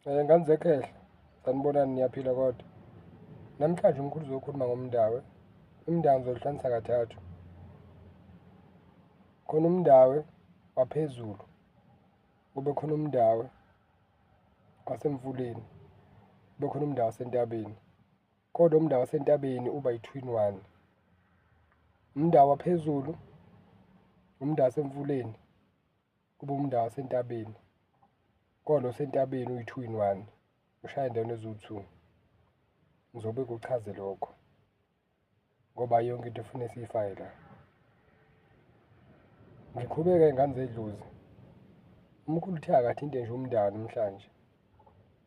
Ngane zekhehla, sanibonani niyaphila kodwa. Namhlanje umkhulu uzokhuluma ngomndawe. Umndawe ngizohlukanisa kathathu. Khona umndawe waphezulu, kube khona umndawe wasemfuleni, kube khona umndawe wasentabeni. Kodwa umndawe wasentabeni uba yi-two in one. Umndawo waphezulu, umndawo wasemfuleni, kube umndawo wasentabeni. Kodwa lo osentabeni uyi-two in one, ushaya endaweni eziwu-two. Ngizobe kuchaze lokho ngoba yonke into efuna siyifake la. Ngiqhubeke ngane zedlozi. Umkhulu uthe akathinte nje umndani namhlanje.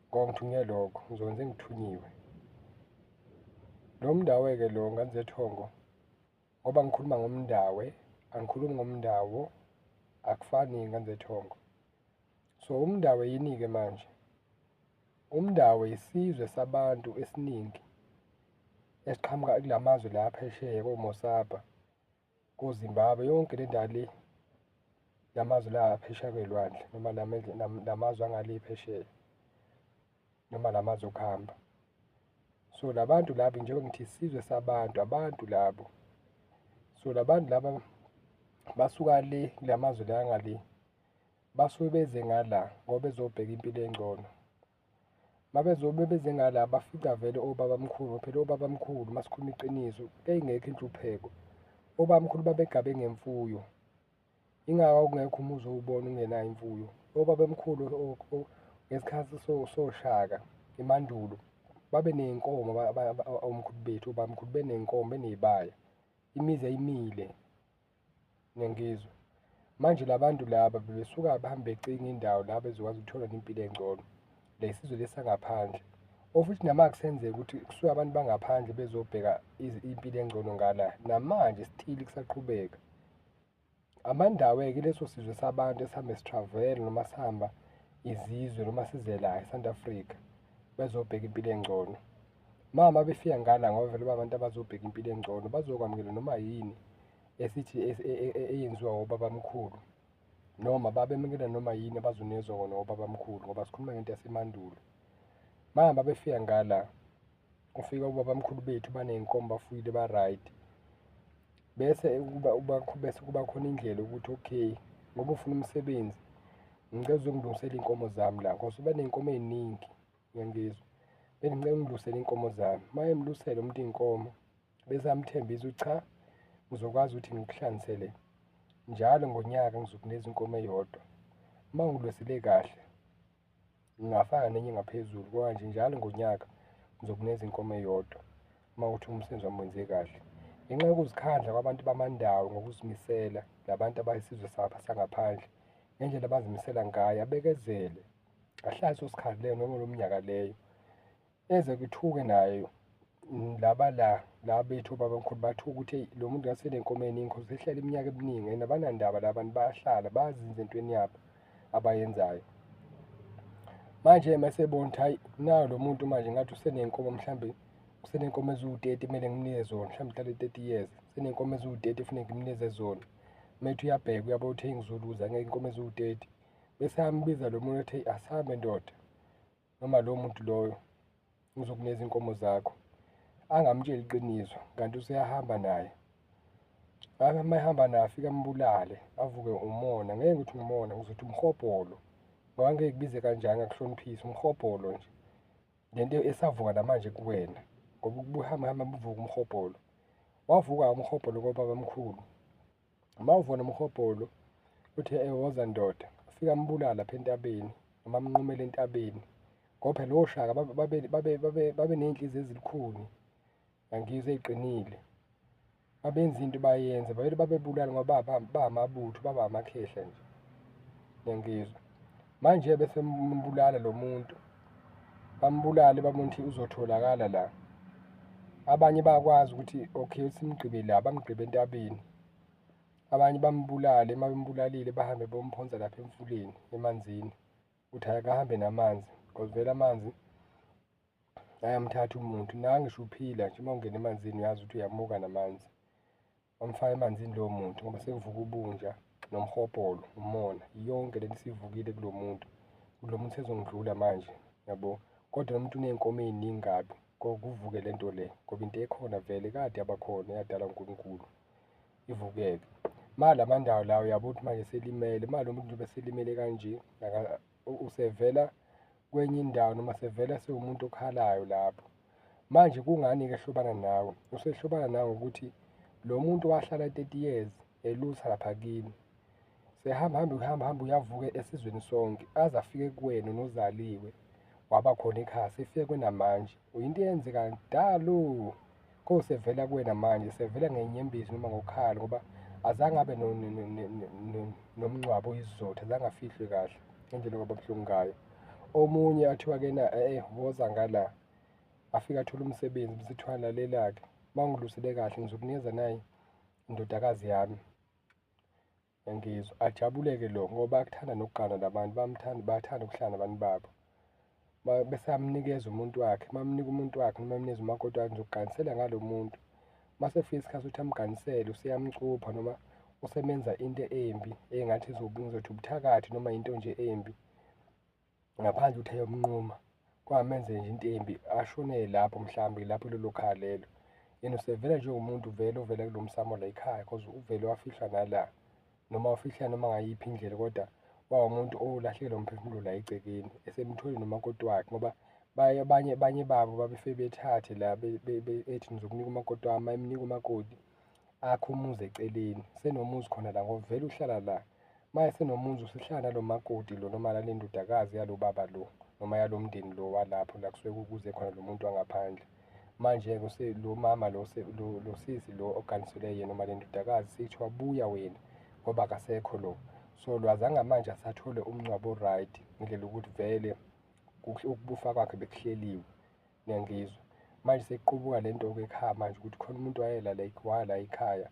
Ngoba ngithunywe lokho, ngizokwenza engithunyiwe. Lo mndawe-ke lo ngane zethongo, ngoba ngikhuluma ngomndawe, angikhulumi ngomndawo, akufani ngane zethongo. So umndawe yini-ke manje? Umndawe isizwe sabantu esiningi esiqhamuka kula mazwe la phesheya koMosaba, koZimbabwe, yonke le ndawo le lamazwe la phesheya kwey'lwandle noma lamazwe angale phesheya noma lamazwe okuhamba. So la bantu laba njengoba ngithi isizwe sabantu, abantu labo. So la bantu laba basuka le kula mazwe la ngale, basuke beze ngala ngoba bezobheka impilo engcono. Mabezobe beze ngala bafica vele obabamkhulu, phela obabamkhulu masikhuluma iqiniso yayingekho inhlupheko. Obamkhulu babegabe ngemfuyo. Ingakho kungekho umuzi owubona ungenayo imfuyo. Obabamkhulu ngesikhathi soShaka emandulo babe ney'nkomo omkhulu bethu, obamkhulu beney'nkomo beney'baya, imizi yayimile. Niyangizwa? Manje la bantu laba bebesuka bahambe becinga indawo la bezokwazi ukuthola impilo engcono. Le sizwe lesi sangaphandle. Of which nama kusenzeka ukuthi kusuke abantu bangaphandle bezobheka impilo engcono ngala. Namanje still kusaqhubeka. Amandawe-ke leso sizwe sabantu esihambe si-travel noma sihamba izizwe noma size la e-South Africa bezobheka impilo engcono. Mama befika ngala ngoba vele babantu abazobheka impilo engcono bazokwamukela noma yini esithi eyenziwa obabamkhulu noma babemukela noma yini abazonikezwa kona obabamkhulu ngoba sikhuluma ngento yasemandulo. Mama befika ngala ufika ubabamkhulu bethu baney'nkomo bafuyile ba-right. Bese ukuba bese kuba khona indlela yokuthi okay, ngoba ufuna umsebenzi ngicela uzongilungisela iy'nkomo zami la cause baney'nkomo ey'ningi, uyangizwa? Bengicela ungilungisele iy'nkomo zami. Uma emlusela umuntu iy'nkomo bese amthembisa ukuthi cha, ngizokwazi ukuthi ngikuhlanzisele njalo ngonyaka ngizokunikeza inkomo eyodwa. Uma ungilusele kahle ngingafaka nenye ngaphezulu kodwa nje njalo ngonyaka ngizokunikeza inkomo eyodwa uma kuthi umsebenzi wami wenze kahle. Ngenxa yokuzikhandla kwabantu bamandawo ngokuzimisela, labantu abayisizwe sangaphandle ngendlela abazimisela ngayo, abekezele, ahlale leso sikhathi leyo noma lo minyaka leyo. Eze kuthuke naye laba la la bethu obabamkhulu bathuka ukuthi eyi lo muntu ngathi usenenkomo eningi cause usehlele iminyaka eminingi and abanandaba la bantu bayahlala bayazinza entweni yabo abayenzayo. Manje uma esebona ukuthi hhayi nawu lo muntu manje ngathi useney'nkomo mhlambe useney'nkomo eziwu-30 kumele ngimnike zona mhlawumbe uhlale 30 years useney'nkomo eziwu-30 kufuneka ngimnikeze zona. Uma ethi uyabheka uyabona ukuthi eyi ngizoluza ngeke iy'nkomo eziwu-30 bese ayambiza lo muntu ethi eyi asihambe ndoda noma lowo muntu loyo ngizokunikeza iy'nkomo zakho. Angamtsheli iqiniso kanti useyahamba naye. Uma ehamba naye afike ambulale avuke umona, ngeke ngithi umona ngizothi umhobholo ngoba ngeke kubize kanjani ngakuhloniphisa umhobholo nje. Le nto esavuka namanje kuwena ngoba ukuhamba hamba buvuka umhobholo. Wavuka umhobholo kobabamkhulu. Uma uvona umhobholo uthi woza ndoda, afike ambulale lapha entabeni noma amnqumele entabeni. Ngoba phela oShaka babe ney'nhliziyo ezilukhuni, angizwa ey'qinile. Babenza into bayenze bavele babebulala ngoba bamabutho baba amakhehla nje. Ngiyangizwa. Manje bese mbulala lo muntu, bambulale babone ukuthi uzotholakala la. Abanye bayakwazi ukuthi okay simgqibe la, bamgqibe entabeni. Abanye bambulale, uma bembulalile bahambe bayomphonsa lapha emfuleni emanzini ukuthi hhayi akahambe namanzi cause vele amanzi ayamthatha umuntu. Nangisho uphila nje uma ungena emanzini uyazi ukuthi uyamuka namanzi. Bamfaka emanzini lowo muntu ngoba sekuvuka ubunja nomhobholo, umona, yonke lento isivukile kulo muntu. Lo muntu sezongidlula manje. yabo. Kodwa lo muntu uney'nkomo ey'ningi kabi, kuvuke le nto le, ngoba into ekhona vele kade yabakhona eyadalwa uNkulunkulu, ivuke-ke. Ma la mandawo lawa uyabo ukuthi manje eselimele, ma lo muntu njengoba eselimele kanje, usevela kwenye indawo noma sevela sewumuntu okhalayo lapho. Manje kungani-ke ehlobana nawe? Usehlobana nawe ngokuthi lo muntu wahlala 30 years elusa lapha kini. Sehamba hamba uhamba hamba uyavuka esizweni sonke aze afike kuwena nozaliwe waba khona ekhaya sefike kwenamanje. Into eyenzeka kudalo kosevela kuwena manje sevela ngenyembezi noma ngokukhala ngoba azange abe nomngcwabo oyisizotha, azange afihlwe kahle ngendlela okwaba buhlungu ngayo. Omunye athiwa-ke na woza ngala, afike athole umsebenzi bese kuthiwa lalela-ke, uma ungilusele kahle ngizokunikeza nayi indodakazi yami. Ngiyangizwa, ajabule-ke lo ngoba bayakuthanda nokugana la bantu, bayamthanda, bayathanda ukuhlala nabantu babo. Bese amnikeza umuntu wakhe, uma emnika umuntu wakhe noma emnikeza umakoti wakhe, ngizokuganisela ngalo muntu. Uma sekufika isikhathi sokuthi amganisele useyamcupha noma usemenza into embi engathi ngizothi ubuthakathi noma into nje embi, ngaphandle ukuthi ayomnquma. Kwamenze nje into embi ashonele lapho mhlawumbe lapho kulelo khaya lelo. Yena usevela njengomuntu vele ovela kulo msamo la ekhaya cause uvele wafihlwa nala, noma wafihlwa noma ngayiphi indlela kodwa wawumuntu olahlekelwa umphefumulo la egcekeni, esemtholile nomakoti wakhe ngoba baye abanye abanye babo babefike bethathe la ethi ngizokunika umakoti wami, uma emnika umakoti akhe umuzi eceleni, senomuzi khona la ngoba vele uhlala la. Uma esenomuzi usehlala nalo makoti lo noma nale ndodakazi yalo baba lo noma yalo mndeni lo walapho la kusuke kuze khona lo muntu wangaphandle. Manje-ke lo mama lo lo sisi lo oganiselwe yena noma le ndodakazi sekuthiwa buya wena ngoba akasekho lo. So lo azange manje asathole umngcwabo o-right ngendlela yokuthi vele ukufa kwakhe bekuhleliwe. Niyangizwa? Manje sekuqubuka le nto-ke ekhaya manje ukuthi khona umuntu wayela la wala ekhaya,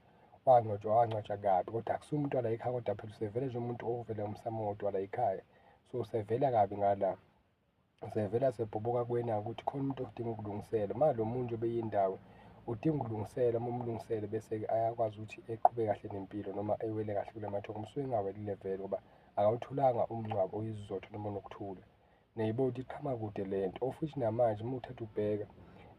wangcwatshwa wangcwatshwa kabi kodwa akusiwo umuntu wala ekhaya kodwa phela usevele nje umuntu ovela umsamo owodwa la ekhaya. So usevela kabi ngala. Usevela sebhoboka kuwena ukuthi khona umuntu odinga ukulungiselwa. Ma lo muntu obeyindawo udinga ukulungiselwa, uma umlungisele bese-ke ayakwazi ukuthi eqhubeke kahle nempilo noma ewele kahle kula mathongo. Usuke engawelile vele ngoba akawutholanga umngcwabo oyisizotha noma onokuthula. Niyayibona ukuthi iqhamuka kude le nto, of which namanje uma uthatha ubheka,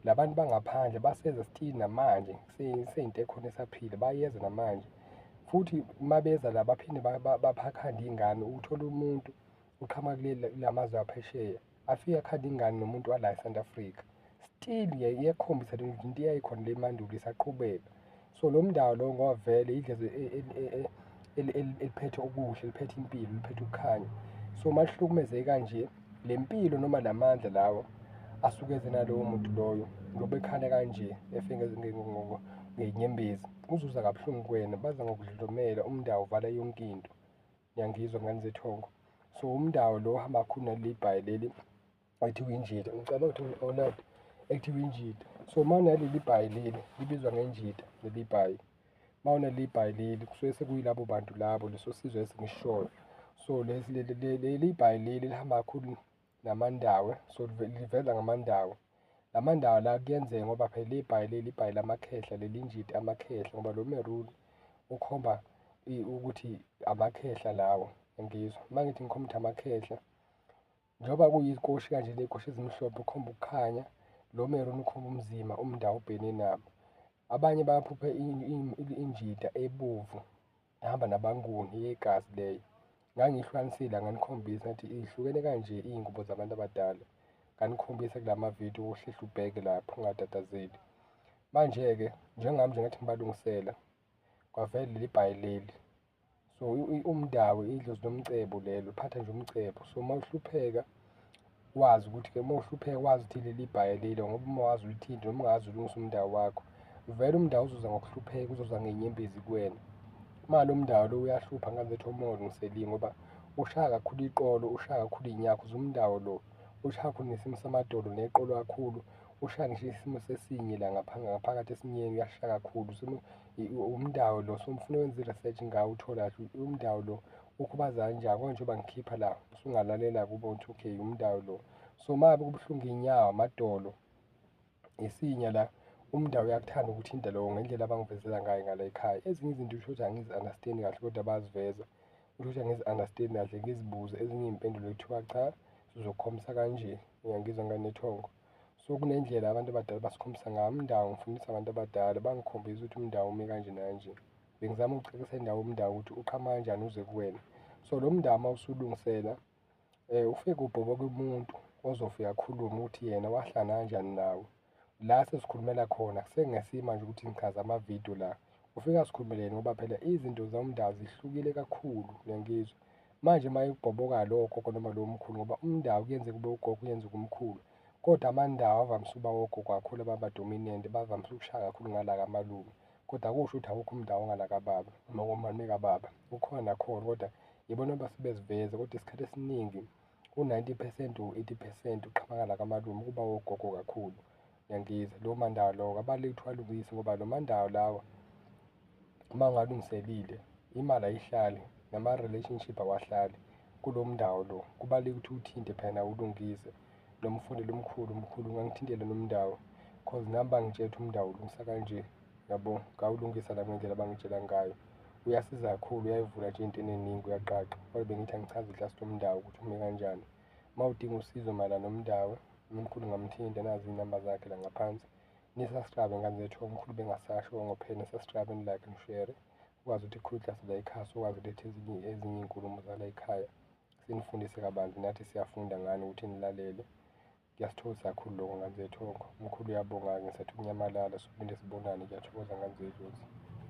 la bantu bangaphandle baseza still namanje, kuseyinto ekhona esaphila, bayeza namanje. Futhi uma beza la baphinde bakhande iy'ngane, uthole umuntu uqhamuka kule lamazwe aphesheya, afike akhande ingane nomuntu wala e-South Africa. Still iyakhombisa le nto into eyayikhona le mandulo isaqhubeka. So lo mndawo lo ngoba vele idlozi eliphethe okuhle, liphethe impilo, liphethe ukukhanya. So uma lihlukumezeke kanje, le mpilo noma la mandla lawa asuke eze nalowo muntu loyo, ngoba ekhala kanje, efe ngey'nyembezi, uzuza kabuhlungu kuwena, baza ngokudlondlobela, umndawo uvala yonke into. Niyangizwa ngane zethongo? So umndawo lo ohamba kakhulu naleli bhayi leli ekuthiwa injida, ngicabanga ukuthi ona ekuthiwa injida. So uma unaleli bhayi leli, libizwa ngenjida leli bhayi. Uma unaleli bhayi leli, kusuke sekuyilabo bantu labo, leso sizwe esingishoyo. So lesi leli bhayi leli lihamba kakhulu namandawe, so livela ngamandawe. La mandawo la kuyenzeka ngoba phela ibhayi leli ibhayi lamakhehla, leli njidi amakhehla ngoba lo meruni ukhomba ukuthi amakhehla lawo, ngizwa. Uma ngithi ngikhomba ukuthi amakhehla, njengoba kuyikoshi kanje ley'koshi ezimhlophe ukhomba ukukhanya, lo meruni ukhomba umzima, umndawo ubhekene nabo. Abanye baphuphe injida ebomvu ehamba nabaNguni, eyegazi leyo. Ngangiyihlukanisile nganikhombisa ngathi ihlukene kanje iy'ngubo zabantu abadala. Nganikhombisa kula mavidiyo uhlehle ubheke lapho ungatatazeli. Manje-ke njengami nje ngathi ngibalungisela kwavela leli bhayi leli. So umndawo idlozi lomcebo lelo, liphatha nje umcebo. So uma uhlupheka wazi ukuthi-ke uma uhlupheka wazi ukuthi leli bhayi leli ngoba uma wazi ulithinte noma ungazi ulungise umndawo wakho, vele umndawo uzoza ngokuhlupheka, uzoza ngey'nyembezi kuwena. Uma lo mndawo lo uyahlupha ngazuthi uma ungalungiseliwe ngoba ushaya kakhulu iqolo, ushaya kakhulu iy'nyawo cause umndawo lo ushaya kakhulu nesimo samadolo neqolo kakhulu, ushaya ngisho isimo sesinye la ngaphakathi esinyeni uyashaya kakhulu. Umndawo lo, so ufuna wenze i-research ngawo uthole kahle umndawo lo ukhubaza kanjani. Konje njengoba ngikhipha la usungalalela-ke ubone ukuthi okay umndawo lo. So uma ngabe kubuhlungu iy'nyawo, amadolo, isinya la, umndawo uyakuthanda ukuthinta lokho ngendlela abangivezela ngayo ngala ekhaya. Ezinye izinto uthole ukuthi angizi-understand-i kahle kodwa bayaziveza. Uthole ukuthi angizi-understand-i kahle ngizibuze ezinye iy'mpendulo kuthiwa cha, Sizokukhombisa kanje, uyangizwa ngane yethongo. So kunendlela abantu abadala basikhombisa ngayo umndawo, ngifundisa abantu abadala bangikhombisa ukuthi umndawo ume kanje nanje. Bengizama ukucacisa indawo umndawo ukuthi uqhamuka kanjani uze kuwena. So lo mndawo uma usulungisela ufike ubhoboke umuntu ozofika akhulume ukuthi yena wahlangana kanjani nawe. La sesikhulumela khona kusengesima nje ukuthi ngichaza amavidiyo la. Ufike asikhulumele yena ngoba phela izinto zomndawo zihlukile kakhulu, uyangizwa. Manje uma ebhoboka lowo gogo noma lowo mkhulu ngoba umndawo kuyenzeka ube ugogo kuyenzeka umkhulu. Kodwa amandawo avamise ukuba ogogo kakhulu ababa-dominant, bavamise ukushaya kakhulu ngala kamalume. Kodwa akusho ukuthi awukho umndawo ongala kababa noma komalume kababa, ukhona nakhona kodwa yibona abasuke beziveza. Kodwa isikhathi esiningi u-90 percent or 80 percent uqhamuka la kamalume kuba ogogo kakhulu. Uyangizwa? Lowo mandawo lowo abalulekile ukuthi uwalungise ngoba lo mandawo lawa uma ungalungiselile imali ayihlali nama-relationship awahlali kulo mndawo lo. Kubalulekile ukuthi uwuthinte phela nawe ulungise noma ufundele umkhulu, umkhulu ungangithintela nomndawo cause nami bangitshela ukuthi umndawo ulungisa kanje, yabo. Ngawulungisa nami ngendlela abangitshela ngayo. Uyasiza kakhulu, uyayivula nje ey'ntweni ey'ningi, uyaqaqa. Kodwa bengithi angichaze iklasi lomndawo ukuthi ume kanjani. Uma udinga usizo mayelana nomndawo, umkhulu ungamthinta nazi iy'namba zakhe la ngaphansi. Ni-subscribe ngane zethu, omkhulu bengasashongo phela ni-subscribe, ni-like, ni-share. Ukwazi ukuthi ikhulu iklasi la ekhaya sokwazi ukuletha ezinye iy'nkulumo zala ekhaya. Sinifundise kabanzi nathi siyafunda ngani ukuthi nilalele. Kuyasithokozisa kakhulu lokho ngane zethongo. Umkhulu uyabonga-ke ngisathi ukunyamalala sophinde sibonane. Ngiyathokoza ngane zedlozi.